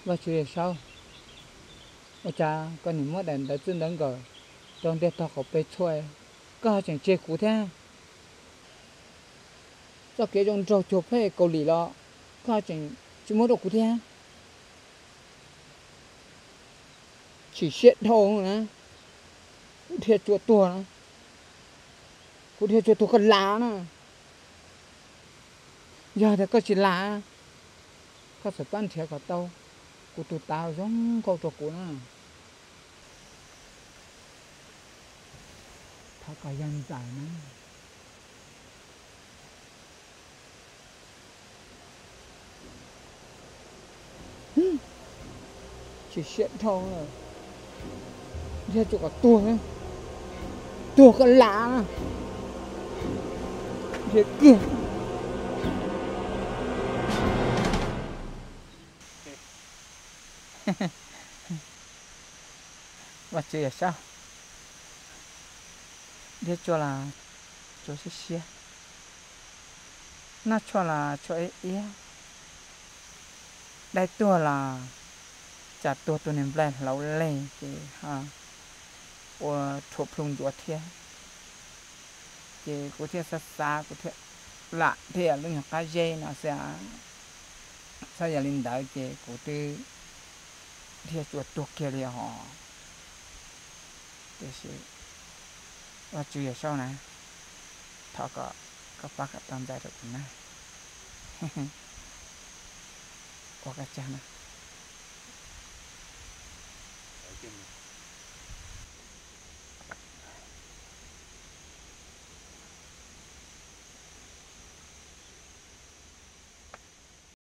Vaj Tswv Yawm Saub, ua cas koj nim muab daim ntawv txij ntawv nkawm rau ntiag tog qhov peb txhua, koj ho tseem tseg kuv thiab? Txoj kev zoo nraug cuag phej Kaus Lim los koj ho tseem tsis muab rau kuv thiab? Chim siab dhau na, kuv dhia tsuas tuag na, kuv dhia tsuas tuag koj las na. Yog tias koj tsis las, koj txawm pab nrhiav kom tau kuv tus tav zoo nkauj rau kuv na. Thov koj yog ntxawm na. Chim siab dhau, dhia tsuas kom tuag, tuag koj las na, dhia kiag. Vaj Tswv Yawm Saub, dhia tsuas los tsuas siab siab, noj tshuaj los tshuaj iab iab, dai tuag los tsam tuag tus niag nplaig hlauv leg ces ho ua rhuav plhu ntsuav thiab. Ces kuv thiaj xav xav, kuv thiaj lam dhia lub nyuag qab zeb no xwb. Txhob yog li ntawd ces kuv twb dhia tsuas tuag kiag li hos. Tiam sis Vaj Tswv Yawm Saub na, thov kom koj pab kom tau ntxawm rau kuv na. Ua koj tsaug na.